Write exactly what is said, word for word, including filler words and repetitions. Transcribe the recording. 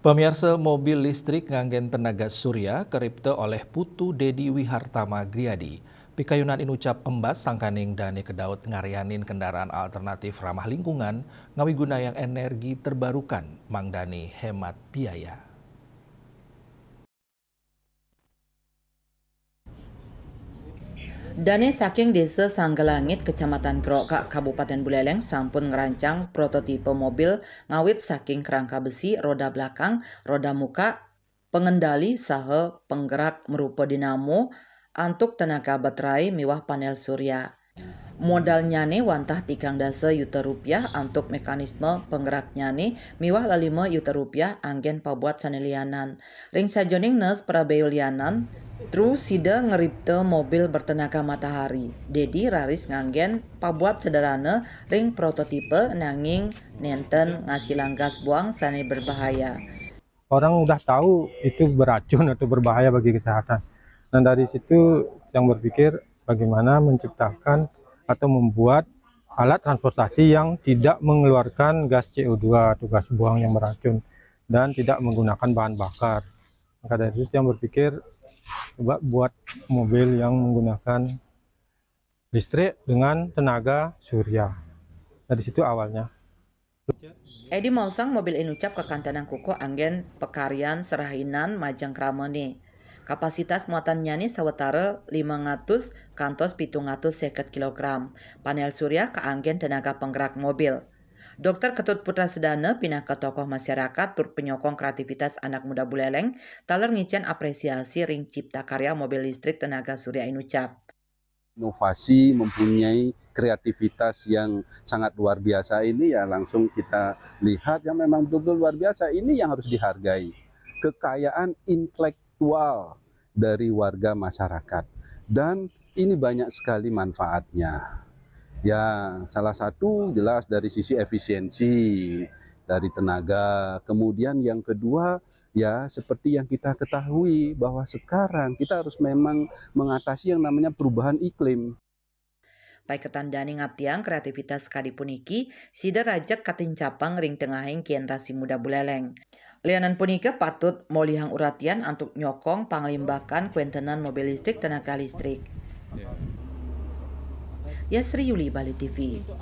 Pamiarsa, mobil listrik nganggen tenaga surya keripta oleh Putu Dedi Wihartama Griadi. Pikayunan inucap embas sangkaning dane kedaut ngaryanin kendaraan alternatif ramah lingkungan ngawigunayang energi terbarukan mangdani hemat biaya. Dane saking Desa Sanggalangit, Kecamatan Krokak, Kabupaten Buleleng sampun ngrancang prototipe mobil ngawit saking kerangka besi, roda belakang, roda muka, pengendali saha penggerak merupa dinamo antuk tenaga baterai miwah panel surya. Modalnyane wantah tigang dasa yuta rupiah antuk mekanisme penggeraknyane miwah lelima yuta rupiah anggen pabuat sane lianan. Ring sajoning nes prabeo lianan, tru sida ngeripta mobil bertenaga matahari. Dedi raris nganggen pabuat sederhana ring prototipe nanging nenten ngasilang gas buang sane berbahaya. Orang udah tahu itu beracun atau berbahaya bagi kesehatan. Nah, dari situ yang berpikir bagaimana menciptakan atau membuat alat transportasi yang tidak mengeluarkan gas C O dua atau gas buang yang beracun dan tidak menggunakan bahan bakar. Maka dari itu yang berpikir, coba buat mobil yang menggunakan listrik dengan tenaga surya. Nah, di situ awalnya. Edi maosang mobil inucap kakantenang kukuh anggen pakaryan serahinan majeng kramane. Kapasitas muatannyane sawatara lima atus kantos pitung atus seket kilogram. Panel surya kaanggen tenaga penggerak mobil. Dokter Ketut Putra Sedana pinaka tokoh masyarakat tur penyokong kreativitas anak muda Buleleng taler ngicen apresiasi ring cipta karya mobil listrik tenaga surya inucap. Inovasi, mempunyai kreativitas yang sangat luar biasa ini, ya langsung kita lihat yang memang betul-betul luar biasa. Ini yang harus dihargai. Kekayaan intelektual dari warga masyarakat. Dan ini banyak sekali manfaatnya. Ya, salah satu jelas dari sisi efisiensi dari tenaga. Kemudian yang kedua, ya seperti yang kita ketahui bahwa sekarang kita harus memang mengatasi yang namanya perubahan iklim. Paiketan dane ngaptiang kreativitas kadi puniki, sida rajeg katincapang ring tengahing generasi muda Buleleng. Lianan punika patut molihang uratian antuk nyokong panglimbakan kuentenan mobil listrik tenaga listrik. Yasri Yuli, Bali T V.